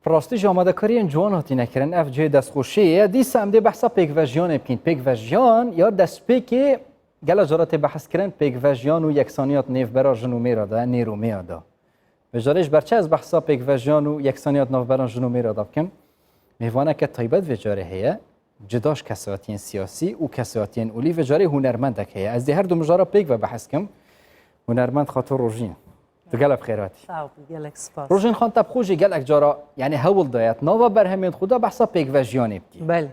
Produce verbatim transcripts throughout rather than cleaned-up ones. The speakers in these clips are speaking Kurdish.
Bi rastî jî amadekariyên ciwan hatine kirin. Ev cihê destxweşiyê ye. Dîsa em dê behsa pêkvejiyanê bikin. Pêkvejiyan ya destpêkê gela cara tê behs kirin, pêkvejiyan û yeksaniyat nêvbera jin û mêra de, nêr û mêya de. Vê carê ji ber çi ez behsa pêkvejiyan û yeksaniyat navbera jin û mêra de bikim? Mêvaneke taybet vê carê heye. Cida ji kesayetiyên siyasî û kesayetiyên olî, vê carê hunermendek heye. Ez dê her du mijara pêk ve behs kim. Hunermend Xato Rojîn. Tu gelek bi xêr hatî. Sağ ol, gelek spas. Rojîn Xan, te bi xwe jî gelek cara, yani hewl daye, di nava berhemên xwe de behsa pêkvejiyanê bikî. Belê,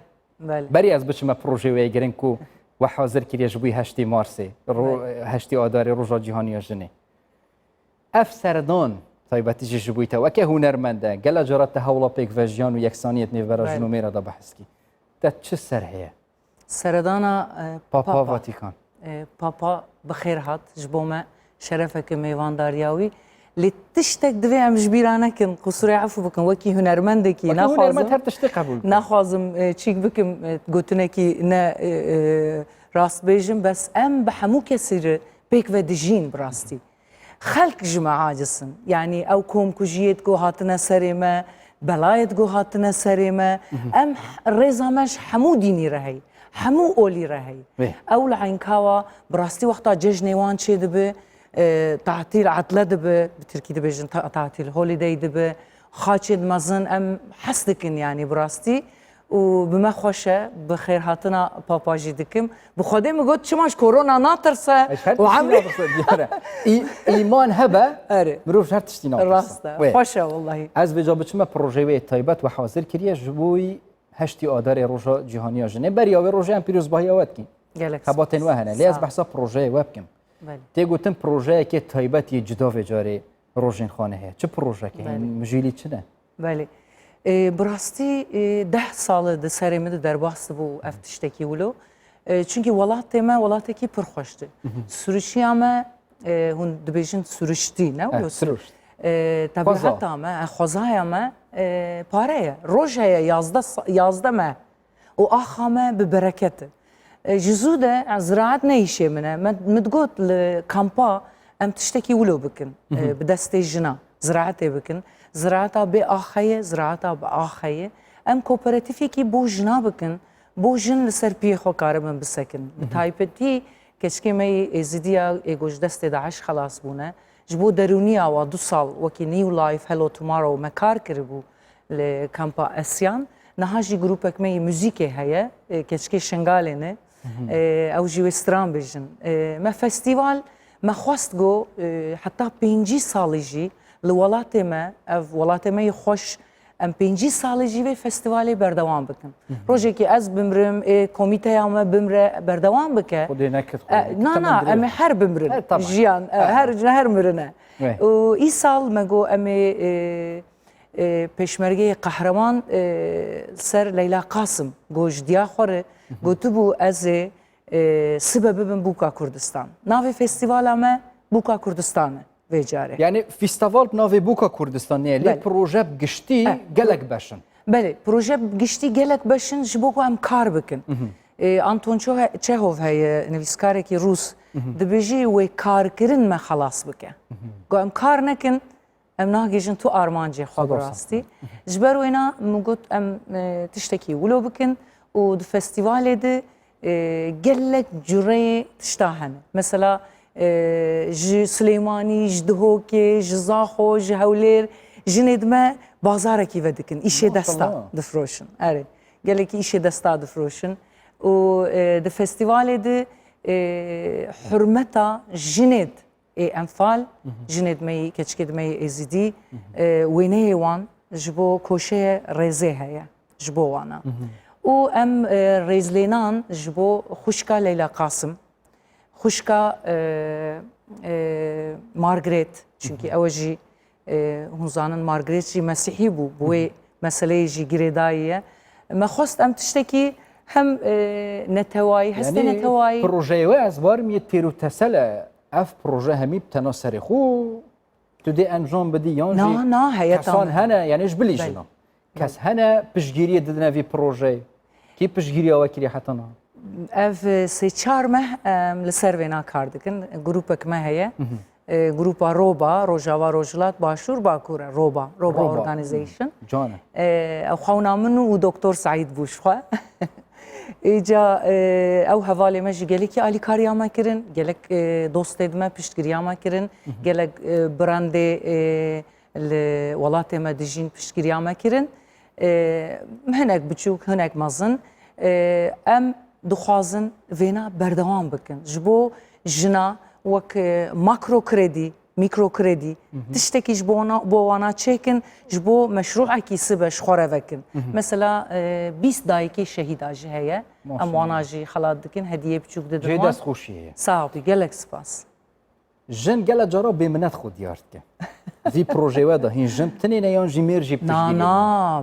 belê. Berî ez biçime projeyê wê giring ku we hazir kiriye ji bo heştê Marsê, ro-, Belê. heştê Adarê Roja Cîhanî ya Jinê. Ev serdan taybetî jî ji bo te weke hunermend e. Gela cara te hewla pêkvejiyan û yeksaniyet nêvbera Belê. jin û mêra de behs kî. Te çi ser heye? Seredana, e, Papa Papa. Vatikan. E, Papa bi xêr hat ji bo me, şerefeke mêvandariya wî. Lê tiştek divê em ji bîra nekin, qusûrê efû bikin, wekî hunermendekî Wekî naxwazim, hunermend her tiştê qebûl bikin. naxwazim, e, çîk bikim, e, gotinekî ne, e, e, rast bêjim, bes em bi hemû kesî re pêk ve dijîn bi rastî. Xelk ji me aciz in. Yanî ew komkujiyê ku hatine serê me, belayê ku hatine serê me, Mhm. em rêza me ji hemû dînî re heye, hemû olî re heye. Wê. Ew li Eynkawa bi rastî wexta cejnê wan çêdibe, e, tatîl etle dibe, bi tirkî dibêjin ta-, tatîl holiday dibe, xaçên mezin em hes dikin, yanî bi rastî. Û bi me xweş e, bi xêrhatina Papa jî dikim. Bi Xwedê min got, çima ji korona natirse? Ez her û tiştî em natirse, diyar e. Î-, îman hebe, Erê. mirov ji her tiştî natirse. Rast e. Wê. Xweş e wellahî. Ez vêca biçime projeyê wê taybet we hazir kiriye, ji bo heştê Adarê Roja Cîhaniya Jinê. Beriya wê rojê em pîrozbahiya we dikîn. Gelek Xebatên spas. we hene. Lê ez Sağ ol. behsa projeyê we bikim. Belê. Tê gotin projeyekê taybet yê cida vê carê Rojên Xanê heye. Çi projeyeke heye? Belê. Mijîlî çi ne? Belê. E, bi rastî, e, deh sal e di serê min de derbas dibû ev tiştekî wilo. E, çunkî welatê me welatekî pir xweş di. Mhm. Sûrişiya me, e, hûn dibêjin sûriştî, ne? Eh, Wilo sû-, sûrişt. E, Xweza. Tebîheta me, e, xwezaya me, e, pare ye. Roj heye, yazdeh sa-, yazdeh meh. Û axa me bi bereket e. E, ji zû de, e, ziraet ne îşê min e. Me, min digot li kampa em tiştekî wilo bikin, e, Mhm. bi destê jina, ziraetê bikin. Ziraeta bê ax heye, ziraeta bi ax heye. Em kooperatîfekî bo jina bikin, bo jin li ser piyê xwe karibin bisekin. Bi Mhm. taybetî keçikê me yê Êzidiya ê ku ji destê DAIŞ xelas bûne, ji bo derûniya wa du sal wekî New Life, Hello Tomorrow me kar kiribû li kampa Esyan. Niha jî grûpek me yê muzîkê heye, e, keçikê Şengalê ne. Mhm. E, ew jî wê stran bêjin. E, me festîval, me xwest go, e, heta pêncî salî jî li welatê me, ev welatê me yê xweş, em pêncî salî jî vê festîvalê berdewam bikin. Mhm. Rojekî ez bimrim, ê komîteya me bimre, berdewam bike. Xwedê nekir, E, xwedê nekir. na, Temel na, dirêj em ê e. her bimrin. E, tamam. Jiyan, e, Tamam. her, her mirine. Evet. Û îsal me got em ê, e, e, pêşmergeyê qehreman, e, ser Leyla Qasim got ji diya xwe re, Mhm. gotibû ez ê, e, sibe bibim Bûka Kurdistan. Navê festîvala me Bûka Kurdistan e vê carê. Yani festîval bi navê Bûka Kurdistan ne, lê Belê. proje bi giştî Eh. gelek beş in. Belê, proje bi giştî gelek beş in ji bo ku em kar bikin. Mhm. E, Anton Çeho-, Çehov heye, nivîskarekî Rûs, Mhm. dibêjî wê karkirin me xelas bike. Mhm. Ku em kar nekin, em nagihîjin tu armancê xwe Sed bi û sed. rastî. Mhm. Ji ber wêna min got em, e, tiştekî wilo bikin û di festîvalê de, e, gelek cureyê tişta hene. Mesela, e, ji Silêmanî, ji Dihokê, ji Zaxo, ji Hewlêr jinê di me bazarekî vedikin, îşê desta Maşallah. difroşin. Erê, gelekî îşê desta difroşin. Û, e, di festîvalê de, e, hurmeta jinê di ê Enfal, Mhm. jinê di me yî, keçikê di me yî Êzidî, Mhm. e, wêneyê wan ji bo koşeyê rêzê heye, ji bo wana. Mhm. Û em, e, rêzlênan ji bo xwişka Leyla Qasim, xwişka, e, e, Margaret, çunkî Mhm. ew jî, e, hûn zanin Margaret jî Mesîhî bû, bi wê Mhm. meseleyê jî girêdayî ye. Me xwest em tiştekî hem, e, netewayî, hestê Yani netewayî projeyê we ez barim yê têr û tesel e. Ev proje hemî bi tena serê xwe tu dê encam bidî yan Na, jî na, heyeta kesan me. hene, yani ji bilî Belê. jinan. Kes Belê. hene piştgiriyê didine vî projeyê? Kî piştgiriya we kiriye heta niha? Ev, e, sê çar meh, em, li ser vêna kar dikin. Grûpek me heye. Mhm. E, grupa Roba, Rojava, Rojhilat, Başûr, Bakur e. Roba, Roba Roba. Organization. Can e. E, ew xewna min û Doktor Seîd bû ji xwe. Îca, e, ew hevalê me jî gelekî alîkariya me kirin, gelek, e, dostê di me piştgiriya me kirin, gelek, e, brandê, e, li welatê me dijîn piştgiriya me kirin. E, hinek biçûk, hinek mezin. E, em dixwazin vêna berdewam bikin. Ji bo jina wek, e, makro kredî, mîkro kredî, tiştekî ji bo wana, bo wana çêkin, ji bo meşrûekî sibe ji xwe re vekin. Mesela, e, bîst dayikê şehîda jî heye. Em Maşallah. Wana jî xelat dikin, hediyê biçûk didin Cihê wan. Destxweşiyê ye. Sax bî, gelek spas. Jin gele cara bêminet xwe diyar dike. Vî projê we de hîn jin tinê ne yan jî mêr jî bi Na, piştgirî ne? Na.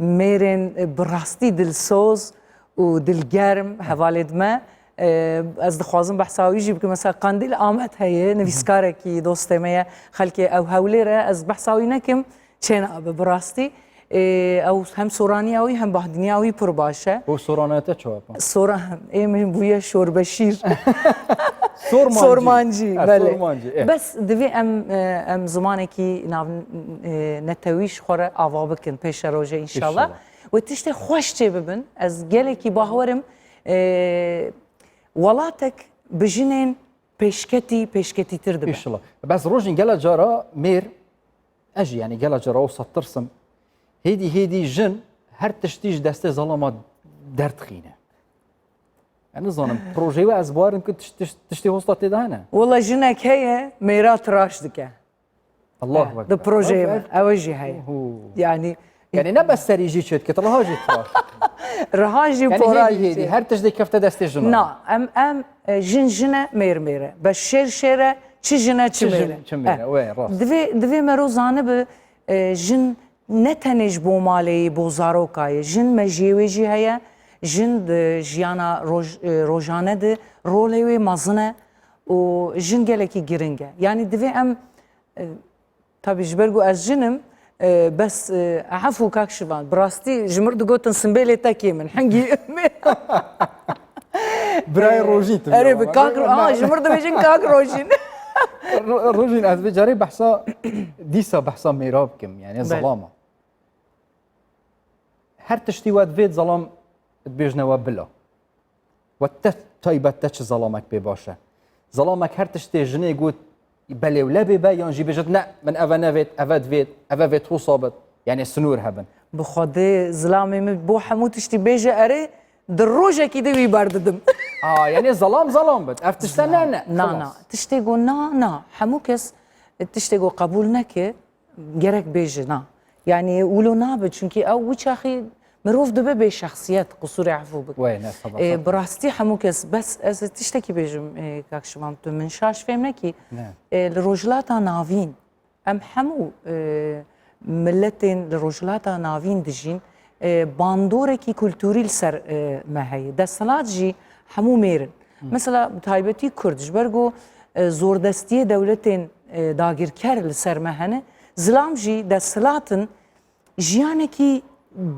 Mêrên, e, bi rastî dilsoz û dilgerm hevalê di me. E, ez dixwazim behsa wî jî bikim. Mesela Qandîl Amed heye, nivîskarekî dostê me ye. Xelkê ew Hewlêr e, ez behsa wî nekim. Çênabe bi rastî. Ê, ew hem soraniya wî hem bahdiniya wî pir baş e. Û soranaya te çawa pa? Sora-, ê min bûye şorbeşîr. Sormancî. Sormancî, Ha, belê. Sormancî, eh. Bes divê em, e, em zimanekî nav-, e, netewî ji xwe re ava bikin pêşerojê înşallah. Înşallah. Wê tiştê xweş çê bibin. Ez gelekî bawer im, e, welatek bi jinên pêşketî, pêşketîtir dibe. Înşallah. Bes Rojîn gela cara mêr, ez jî, yanî, gela cara wisa tirsim. Hêdî hêdî jin her tiştî ji destê zelama derdixîne. Ez nizanim, projeyê we ez bawerim ku tiş-, tiş-, tiştê hosta tê de hene. Wela jinek heye, mêra tiraş dike. Allahu Ekber. Di projeyê me, ew jî heye. Hu. Yanî, Yanî ne bes serî jî çêt kit, riha jî tiraş. Riha jî Yanî pora hêdî jî hêdî, çêt. Her tişt dê kefte destê jina. Na, em, em, e, jin jin e, mêr mêr e. Bes şêr şêr e, çi jin e, çi Çi mêr e. jin, çi mêr e, Eh. Wê, rast. Divê, divê mero zanibi, e, jin ne tenê ji bo malê yê, bo zaroka ye. Jin mejiyê wê jî heye, jin di jiyana roj-, e, rojane de rolê wê mezin e û jin gelekî giring e. Yanî divê em, e, Tabî ji ber ku ez jin im, e, bes, e, efû kak Şivan, bi rastî ji mir digotin simbêlê tekê min, hingî Birayê Rojîn tu Erê, bi kak Ro-, ha, ji mir dibêjin kak Rojîn. Ro-, Rojîn, ez vê carê behsa, dîsa behsa mêra bikim, yani Belê. Zelama. Her tiştî we divêt zelam dibêjne we bila. We te taybet te çi zelamek pê baş e? Zelamek her tiştê jinê got belê û lebê be, yan jî bêjit ne, min eve nevêt, eve divêt, eve vêt hosa bit. Yani sinûr hebin. Bi Xwedê zilamê min bo hemû tiştî bêje erê, di rojekî de wî berdidim. A, yani zelam zelam bit. Ev tişte ne, ne. Na, na. Xilas. Tiştê got na, na. Hemû kes tiştê got qebûl neke. Gerek bêje, na. Yanî wilo nabe, çunkî ew wî çaxî mirov dibe bê şexsiyet, qisûrê efû bike. Wê, ne, seba Ê, xwe. Bi rastî hemû kes, bes ez tiştekî bêjim, ê, kak Şivan, tu min şaş fêm nekî. Ne. Ê, li Rojhilata Navîn, em hemû, ê, miletên li Rojhilata Navîn dijîn, e, bandorekî kulturî li ser, e, me heye. Desthilat jî hemû mêr in. Mesela, bi taybetî Kurd, ji ber ku, e, zordestiyê dewletên, e, dagirker li ser me hene, zilam jî desthilat in, jiyanekî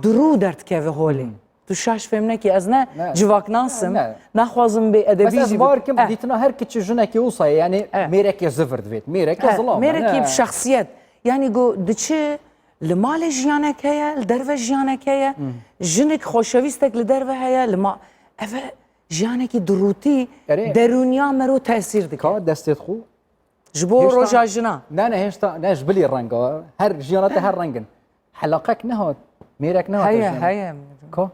dirû derdikeve holê. Tu şaş fêm nekî, ez ne Ne. civaknas im, Ne. naxwazim bê edebî Bes ez jî bar bim. kim, Eh. dîtina her kiçi jinekê wisa ye, yani Eh. mêrekê zivir divêt, mêrekê Eh, zilam e, mêrekî ne. bi şexsiyet. Yani ku diçi Li malê jiyanek heye, li derve jiyanek heye. Jinik xoşewîstek li derve heye, li ma-, eve jiyanekî dirûtî Erê. derûniya mero tesîr dike. Ka destê xwe? Ji bo Hêşta roja jina. Ne, ne, hêşta, ne, ji bilî renga. Her jiyana te her rengin. Helaqek nehat, mêrek nehat Heye, jiyana. heye. Ka?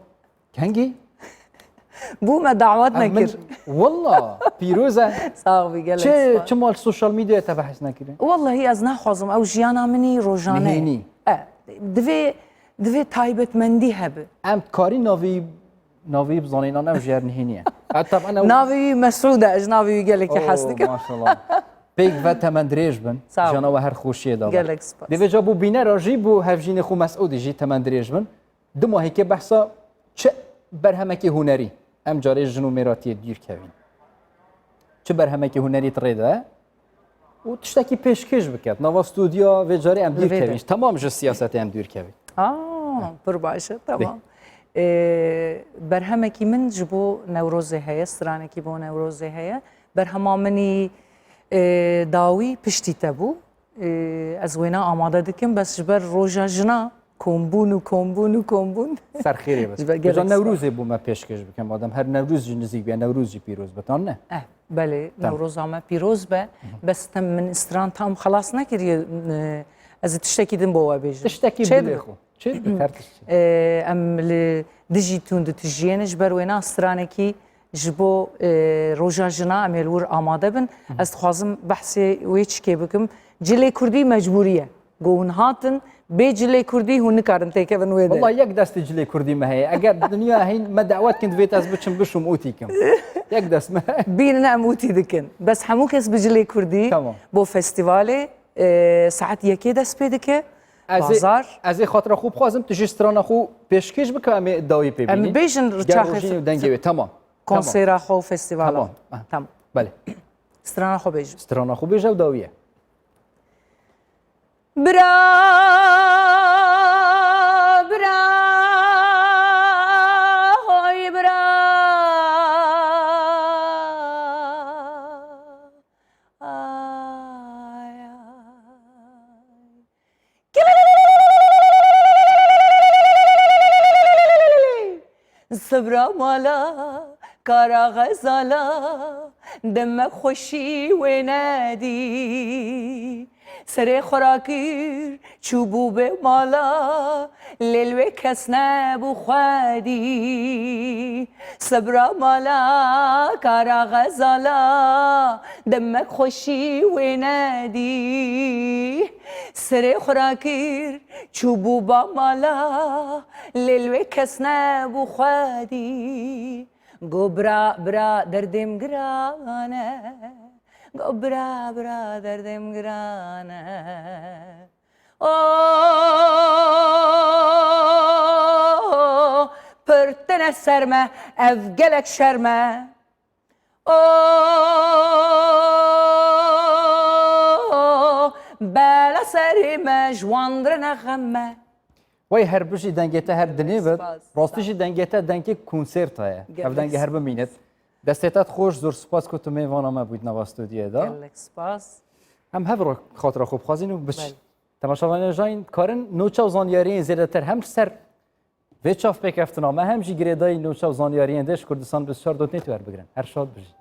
Kengî? Bû me dawet Ev min, nekir. Walla, pîroz e. Sax bî, gelek Çi, spas. Çi mal sosyal medyaya te behs nekirin? Wallahî ez naxwazim, ew jiyana min î rojane. Nihênî. E, divê, divê taybetmendî hebe. Em karî navî, navî bizanînan ev jiyar nihênî ye. Hatta ben ew Navî wî Mesûd e, ez navî wî gelekî Oh, hes dikim. Maşallah. Pêk ve temendirêj bin. Sağ ol. Jana we her xweşiyê de be. Gelek spas. Divê ca bû bînera jî bû hevjînê xwe Mesûdî jî temendirêj bin. Du mahîkê behsa çi berhemekî hunerî, em carê jin û mêratiyê dûr kevîn. Çi berhemekî hunerî di rê de û tiştekî pêşkêş biket. Nava stûdya vê carê em Li dûr vê kevîn. de. Temam ji siyasetê em dûr kevîn. Aa, pir baş e, tamam. Ee, berhemekî min ji bo Newrozê heye, stranekî bo Newrozê heye. Berhema min î E, dawî piştî te bû. E, ez wêna amade dikim, bes ji ber roja jina kombûn û kombûn û kombûn. Ser xêrê be. Ji ber gelek Roja spas. Newrozê bû me pêşkêş bikim. Madem her Newroz jî nizîk bûye, Newroz jî pîroz be, tan ne? Eh, belê, Tamam. Newroza me pîroz be. Bes te min stran tam xelas nekiriye. E, ez ê tiştekî din bo we bêjim. Tiştekî Çê bilê dibe. xwe. Çê dibe, her tişt çê. E, em li dijî tunditijiyê ne, ji ber wêna stranekî ji bo, e, roja jina em ê li wir amade bin. Ez dixwazim behsê wê çikê bikim. Cilê kurdî mecbûrî ye. Go hûn hatin, bê cilê kurdî hûn nikarin têkevin wê de. Wala yek destê cilê kurdî me heye. Eger dinya hîn me dawet kin divêt ez biçim bişûm ûtî kim. Yek dest me heye. Bînin em ûtî dikin. Bes hemû kes bi cilê kurdî Tamam. bo festîvalê, e, saet yekê dest pê dike. Ez ê, Bazar. ez ê xatira xwe bixwazim, tu jî strana xwe pêşkêş bike, em ê dawî pê Em bînin. bêjin Gel rçaxê rojîn û dengê wê. Tamam. Tamam. konsera xwe û festîvala. Tamam. Ah. Tamam. Belê. Strana xwe bêjin. Strana xwe bêje û dawî ye. Bira, bira, hoy bira. Ay, ay. Sibra mala, kara xezala, demek xweşî wê nedî. Serê xwe rakir, çûbû bê mala, lê li wê kes nebû xwedî. Sibra mala, kara xezala, demek xweşî wê nedî. Serê xwe rakir, çûbû ba mala, lê li wê kes nebû xwedî. Go bira, bira, derdê min giran e. Go bira, bira, derdê min giran e. Oh, pir tine ser me, ev gelek şerm e. Oh, bela serê me, ji wan re ne xem me. Wey her bijî, dengê te her dinê be. Spas. Rastî jî dengê te dengê konserta ye. Gelek Ev dengê her spas. bimînit. Destê te xweş, zor spas ku tu mêvana me bûyî di nava stûdyoyê de. Gelek spas. Em hev re xatira xwe bixwazin û biç. Belê. Temaşevanên jayîn karin nûçe û zanyariyên zêdetir hem ji ser vê çavpêkeftina me hem jî girêdayî nûçe û zanyariyên dê ji Kurdistan bîst û çar dot net werbigirin. Her şad bijîn.